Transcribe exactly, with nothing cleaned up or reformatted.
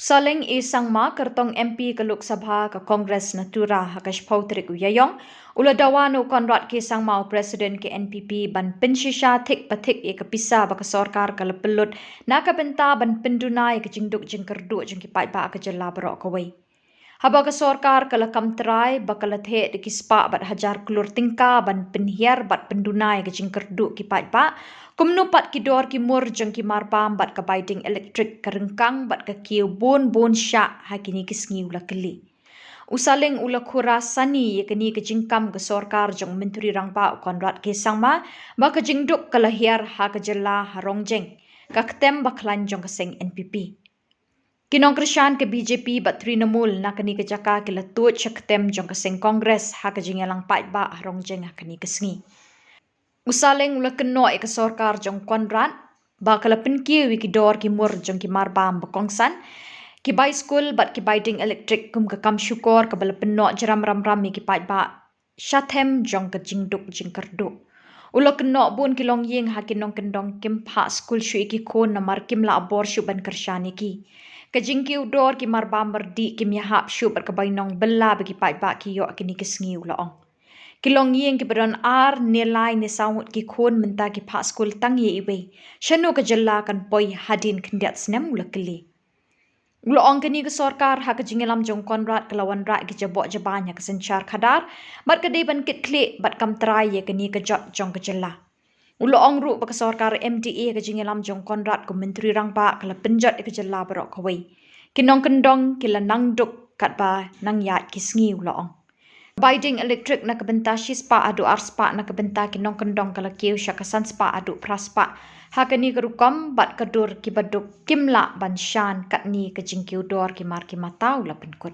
Saleng A Sangma, kyrtong M P ka Lok Sabha ka Congress na Tura, ha ka shiphew tarik u Ïaïong, u la dawa na u Conrad K Sangma, u President ka N P P, ban pynshisha thik pa thik ïa ka pisa ba ka sorkar ka la pynlut na ka bynta ban pynduna ïa ka jingduk jingkyrduh jong ki paidbah ka jylla baroh kawei. Haba ka sorkar ka la kam trai ba ka la theh da ki spah bad hajar klur tyngka ban pynhiar bad pynduna ïa ka jingkyrduh ki paidbah, kumno pat ki dor ki mur jong ki marbam bad ka bai ding elektrik ka ryngkang bad ka kiew bun bun shah ha kine ki sngi, u la kylli. U Saleng u la khura sani ïa kane ka jingkam ka sorkar jong u Myntri Rangbah u Conrad K Sangma ba ka jingduk ka la hiar ha ka jylla ha Rongjeng, ka ktem ba khlaiñ jong ka seng N P P. Ki nongkyrshan ka B J P bad Trinamool na kane ka jaka ki la tuid sha ktem jong ka seng Congress ha ka jingïalang paidbah ha Rongjeng ha kane ka sngi. U Saleng u la kynnoh ïa ka sorkar jong u Conrad ba ka la pynkiew ïa ki dor ki mur jong ki marbam ba kongsan, ki bai skul bad ki bai ding elektrik kum ka kam shukor kaba la pynnoh jram ram ram ïa ki paidbah sha them jong ka jingduk jingkyrduh. U la kynnoh bun ki longïing ha ki nongkyndong kim phah skul shuh ïa ki khun namar kim lah bor shuh ban kyrshan ïa ki. Ka jingkiew dor ki marbam mardih kim ïahap shuh bad ka bainong bylla ba ki paidbah ki ïoh ha kine ki sngi, u la ong. Ki longïing kiba don ar ne lai ne saw ngut ki khun mynta ki phah skul tang ïa iwei. Shano ka jylla kan poi hadien khyndiat snem, u la kylli. U la ong kane ka sorkar ha ka jingïalam jong u Conrad ka la wanrah ïa ki jaboh jabain ha ka synshar khadar bad ka dei ban kitkhlieh bad kam trai ïa kane ka jot jong ka jylla. U la ong ruh ba ka sorkar M D A ha ka jingïalam jong u Conrad kum Myntri Rangbah ka la pynjot ïa ka jylla baroh kawei. Ki nongkyndong ki la nang duk katba nang ïaid ki sngi, u la ong. Bai ding elektrik na ka bynta shispah haduh arspah na ka bynta ki nongkyndong ka la kiew sha ka sanspah haduh phraspah. Ha kane ka rukom bad ka dur kiba duk kim lah ban shan katne ka jingkiew dor ki mar ki mata, u la pynkut.